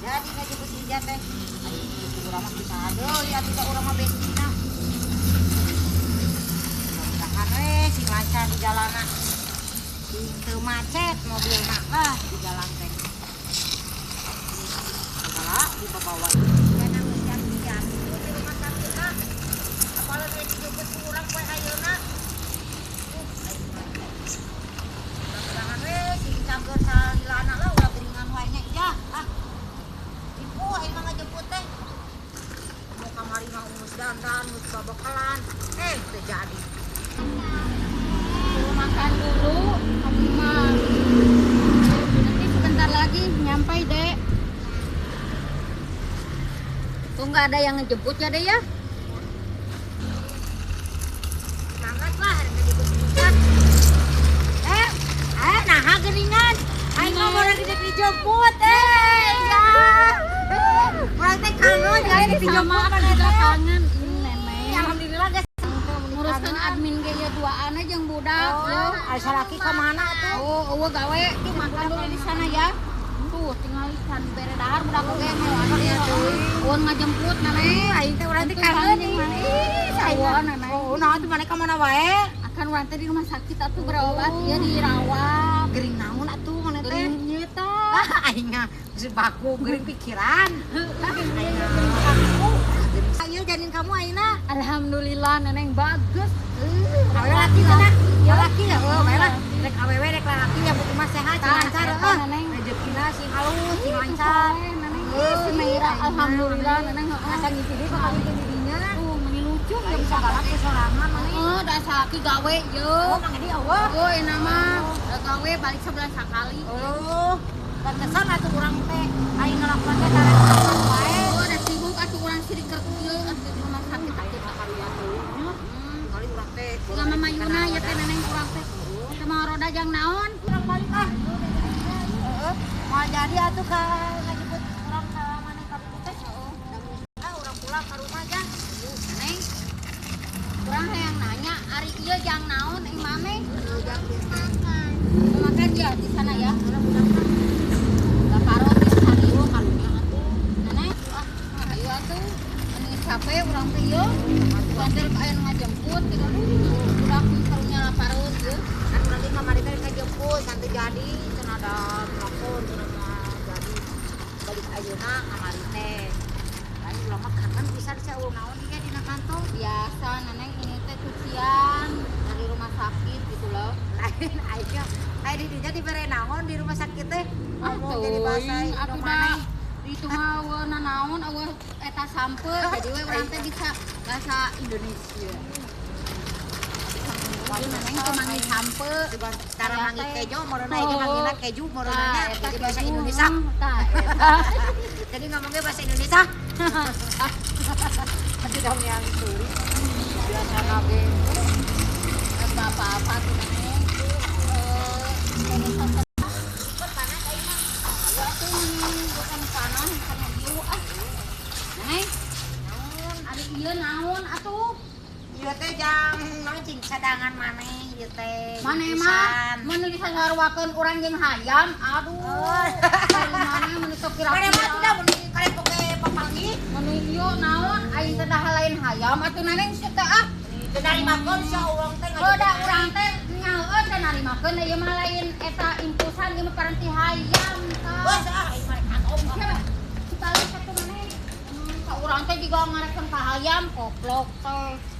Jadi ngajemput si Ija teh. Ayo itu urang mah bisa deui atuh da urang mah bestina. Mudah-mudahan we sing lancar di jalanan. Sing teu macet mobilna lah di jalan teh. Segala dibawa ieu. Geus jadi di rumah sakit ah. Apalagi dijemput ku urang poe ayeuna. Aing mah. Mudah-mudahan we sing cageur salilana lah, ulah geringan wae nya Ijah. Ah. Ibu aing mah ngajemput teh. Mau kamari mah geus dandan, geus babekalan. Eh, teu jadi. Suruh makan dulu, kamu mah. Nanti sebentar lagi nyampe, Dek. Tuh nggak ada yang ngejemput ya, Dek ya? Semangat lah hari ngajemput si Ijah. Eh, eh, nah geuningan. Aing mah mau lagi dijemput, eh, ya. Urang teh kangen ya dijemput Sama kan aku juga teh. Kangen. Ini nenek. Alhamdulillah guys. Nguruskan admin ge ieu duaan jeung budak. Oh, Yo. ari salaki ka mana tuh? Oh, eueuh gawe. Tuh makan dulu di sana ya. Tuh tinggal can bere dahar budak oge Iya, cuy. Eueun ngajemput nenek. Aing teh urang teh Untung kangen kangen jeung maneh. Ih, Sarua nenek. Oh, nah tuh maneh ka mana wae? Akan urang teh di rumah sakit atuh berobat ieu dirawat. Gering naon atuh maneh teh? Gering ieu tah. Ah, aing mah geus baku gering pikiran. Aing mah ayo janin kamu ayeuna. Alhamdulillah neneng bagus. Awewe laki cenah. Ya laki ya, oh bae lah. Rek awewe rek lalaki ya penting mah sehat sing Tah, lancar eta, heuh. Neneng. Rezekina sing halus, sing lancar. Neneng. Ih, si Meira alhamdulillah neneng heeh. Asa ngisi deui bakal itu di dinya. Tuh meni lucu Aing nggak bisa sagala ke sorangan maneh. Oh, da salaki gawe ye. Oh, Mang Edi eueuh. Oh, enak mah da gawe balik sebulan sakali. Oh, pantesan atuh urang teh aing ngelakuan teh tarik wae. Oh, da sibuk atuh urang sirik keur kieu atuh di rumah sakit atuh Karunya teuing nya. Kali urang teh Siga Mama Yuna ya teh neneng urang teh. Sama roda jang naon? Urang balik ah. Heeh. Moal jadi atuh ka ngajemput urang ka maneh ka ibu teh. Ah, urang pulang ka rumah aja. Neng. Urang hayang nanya, ari ieu jang naon ing mame? Makan. Mau makan ya di sana ya. Laparot ya sariu karunya atuh. Neneng, ah, ayo atuh. Ini capek urang teh ieu. Urang teh aya nu ngajemput gitu. Budak karunya laparot ieu. Kan urang teh kamari teh ngajemput sampai jadi cenah ada telepon cenah moal jadi balik ayeuna kamari teh. Lain urang mah kangen pisan sia eueuh naon ieu dina kantong. Biasa neneng ini teh cucian dari rumah sakit gitu loh. Lain aing aing di dinya dibere naon di rumah sakit teh. Ah, Ngomong jadi bahasa teuing, atuh Indo da maneh. Itu mah eueuh nanaon eueuh eta sampe jadi we urang teh bisa bahasa Indonesia. Ieu neneng teh manggil sampe. Cara manggil kejo meureunna ieu manggilna keju meureunna Tah, eta jadi bahasa keju. Indonesia. Tah, eta. Jadi ngomongnya bahasa Indonesia. Tapi dong yang sulit. Biasa ge. Eta apa-apa tuh neneng. Eh, Ikut panas aing mah. ayo atuh bukan panas karena ieu ah. Neneng, Naon? ari ieu naon atuh? Ieu teh jang naon cing cadangan maneh ieu teh. Maneh mah mun disaruakeun urang jeung hayam, aduh. Oh. Dari mana mun teu kira-kira. Maneh mah tuh da mun karek poke papanggih. Mun ieu naon aing teh dah lain hayam atuh neneng sia teh ah. Teu narimakeun sia urang teh. Oh, da urang teh nyaheun teh narimakeun ieu mah lain eta impusan ieu mah paranti hayam tah. Bos ah aing mah kantong. Siapa? Sekali satu maneh. Ka urang teh juga ngarekeun ka hayam koplok teh.